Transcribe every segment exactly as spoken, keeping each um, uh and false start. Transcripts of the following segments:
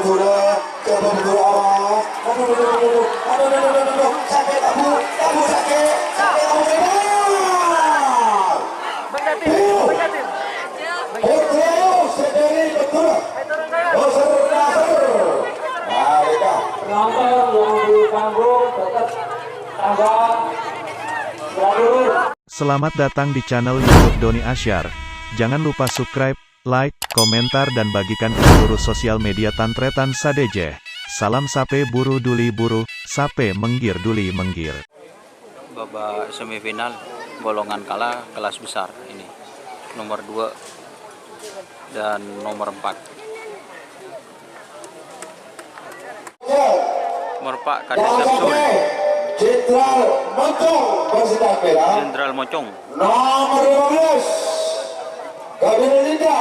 Bola ke pembuluh awal. Aduh, aduh, aduh, aduh, aduh, aduh, aduh. Sakit, tabu, tabu, sakit, sakit, tabu, sakit. Negatif, negatif. Putra Ayu sedari Betul. Nasir, Nasir. Nah, mereka. Penonton yang di panggung tetap tambah. Selamat datang di channel YouTube Doni Asyar. Jangan lupa subscribe, like, komentar, dan bagikan ke seluruh sosial media Tan Tretan sadhâjâ. Salam Sape Buru Duli Buru, Sape Menggir Duli Menggir. Babak semifinal, golongan kala kelas besar ini, nomor dua dan nomor empat. Merpa Kadis Samsul. Jenderal Mocong bersenjata merah. Jenderal Mocong. Nomor lima belas. Kabina Linda.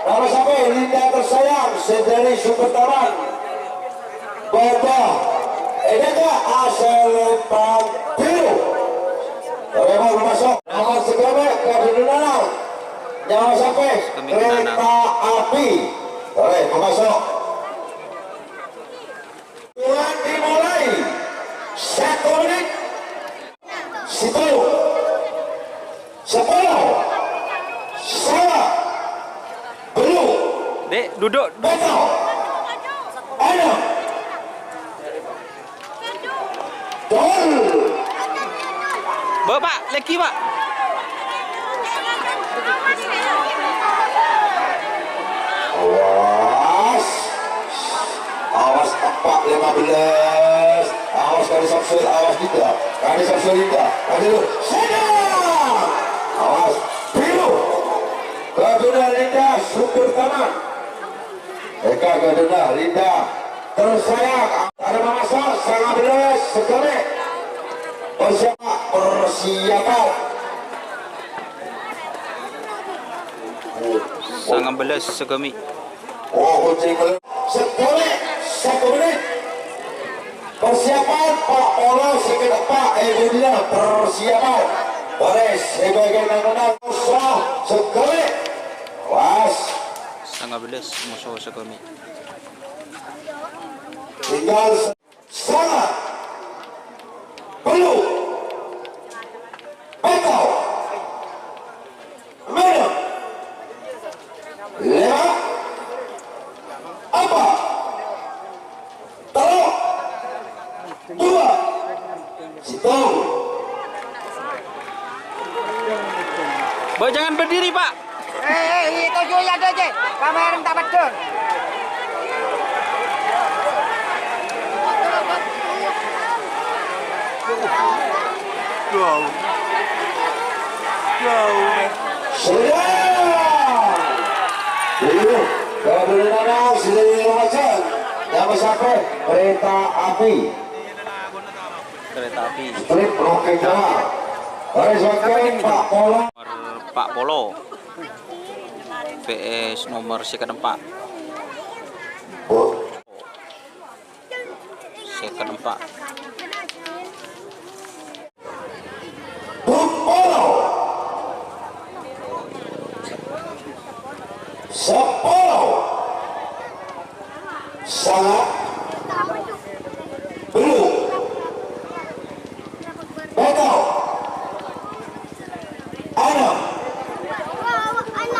Nama siapa? Linda tersayang. Sedari Super Taman. Bapak. Ini enggak asal Pak Biru. Memang masuk. Nomor sebelas. Kabina Nana. Nama siapa? Kereta api. Boleh masuk. Waktu dimulai. Satu menit. Situ. Sepuluh. Salah. Belum. Dek, duduk. Betul. Ayo. Gol. Bapak, lagi, Pak. Awas. Awas, tepak lima belas. Awas, Kali Samsul, awas Linda. Kali Samsul, Linda. Maju. Sedang. Awas, biru. Kabina Linda, Super Taman. Eka Gadona, Linda. Tersayang. Ada mamaso, sangabelas, segame. Persiapan, persiapan. Sangabelas, segame. Oh, kucing. Segame, satu menit. Persiapan, Pak Polo, seket empat, eh, Budina, persiapan. Baris, eh, bagian nang-nang. Sah, segame. Was. Sangabelas, musuh segame. Tinggal se-, sangat. Belum. Betul. Minum. Lewat. Apa? Telok. Dua. Situ. Pak, jangan berdiri, Pak. Eh, eh, itu juga ada aja. Kamera tak betul. Jauh. Jauh. Sudah. Dulu, kalau boleh nana, sudah di rumah. Nama siapa? Kereta api. Kereta api. Trip roket jalan. Baris wakil Pak Polo. Nomor Pak Polo. P S nomor seket empat. Seket empat. Polo. Sepuluh. Salah. Belum. Betul. Enam.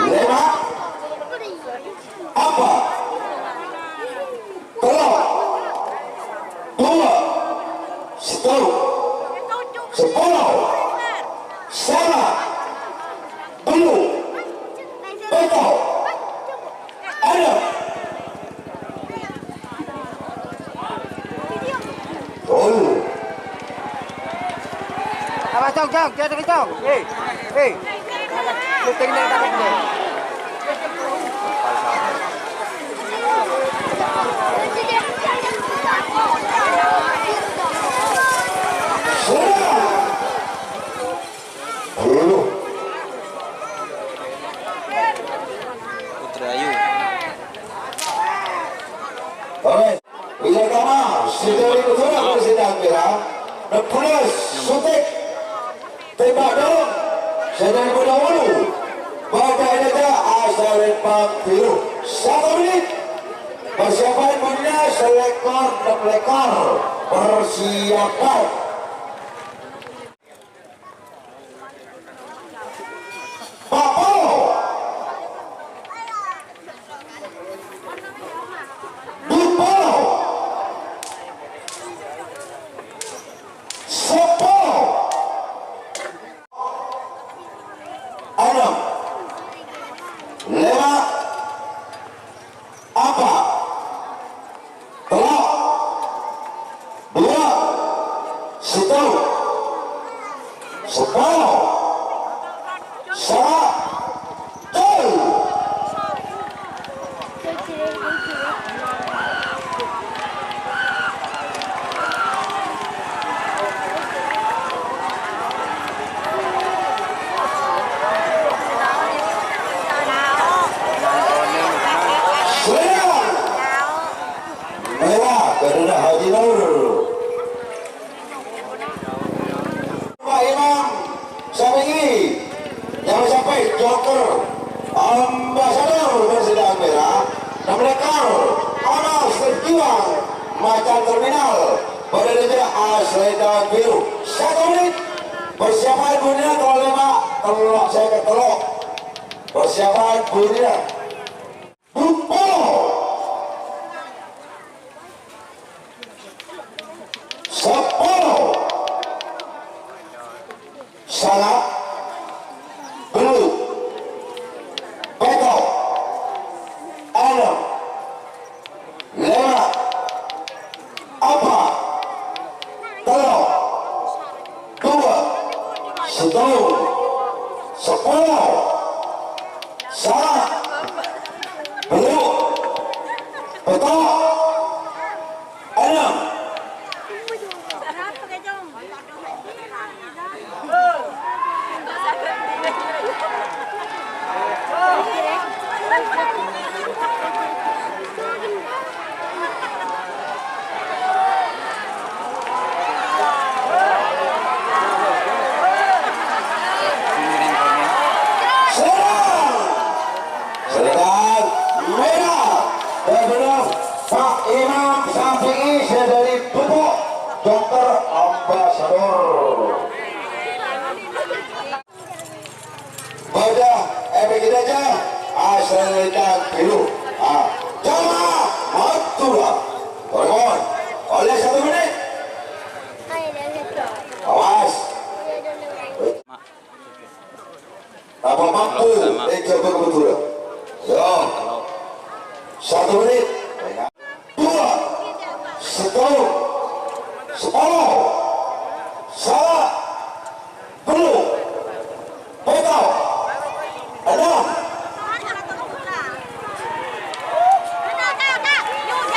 Lima. Apa? Telok. Dua. Satu. Sepuluh. Salah. Belum. Betul. Ayo. Gol. Awas, Cong, Cong, dia terus, Cong. Eh, eh. Syuting nih, dapat nih. Sudah. Dulu. Putra Ayu. Oke. Bila kama, sudah diputar, sudah kira. Plus, sutik. Tembak dalam. Sudah dipodawulu. Pada ada asal empat biru. Satu menit. Persiapan punya selekor, enam lekor. Persiapan. Empat puluh. Dua puluh. Sepuluh. Enam. Lima. Empat. Tello'. Dua. Sèttong. Sapolo. Sanga'. Tol. Sèra. Mèra, karana Haji Nur. Pak Imam Syafi'i, nyama sapa? Joker, Ambasador Persida Merah, enam lekor, Anas Terjuang, Macan Terminal, pada raja Asleta Biru. Satu menit. Persiapan bunyinya kalau lima, kalau saya ketelok. Persiapan bunyinya. Dua puluh. Sapolo. Sanga'. Tello'. Pètto'. Enam. Lèma'. Empat. Tello'. Dua. Sèttong. Sapolo. Sanga'. Tello'. Pètto'. Enam. Serang! Serang! Mèra! Bendera Pak Imam Syafi'i sè dâri Pupuk, Dokter Ambasador. Bâdâ è pèngghir jâ, asal lintang biru. Ah, jamaah Madhurâ. Hormon, ollè satu menit. Awas. Apa mampu? Eh, coba kebetulan. Yo. Satu menit. Dua. Sèttong. Sapolo. Sanga'. Tello'. Pètto'. Enam.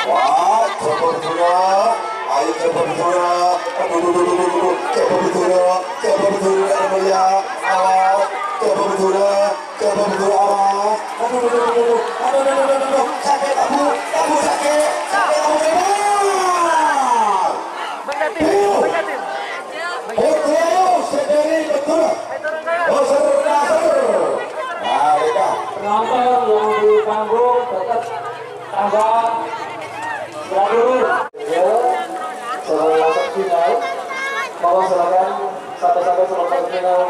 Wah, coba Madhurâ. Ayo coba Madhurâ. Aduh, aduh, aduh, aduh, aduh. Coba Madhurâ. Coba Madhurâ. Awas. Coba Madhurâ. Coba Madhurâ, awas. Aduh, aduh, aduh, aduh, aduh. Aduh, aduh, aduh, aduh, aduh. Sakè', Pak Bu. Pak Bu, sakè'. Sakè', Pak Bu, sakè'. Bang Yatim, Bang Yatim. Putri Ayu, sè dâri Madhurâ. Nasir, Nasir. Nah, mereka. Penonton yang di panggung dekat tangga. Silakan. Ya, saudara saksi tahu. Bapak silakan. Satu-satu seperti final.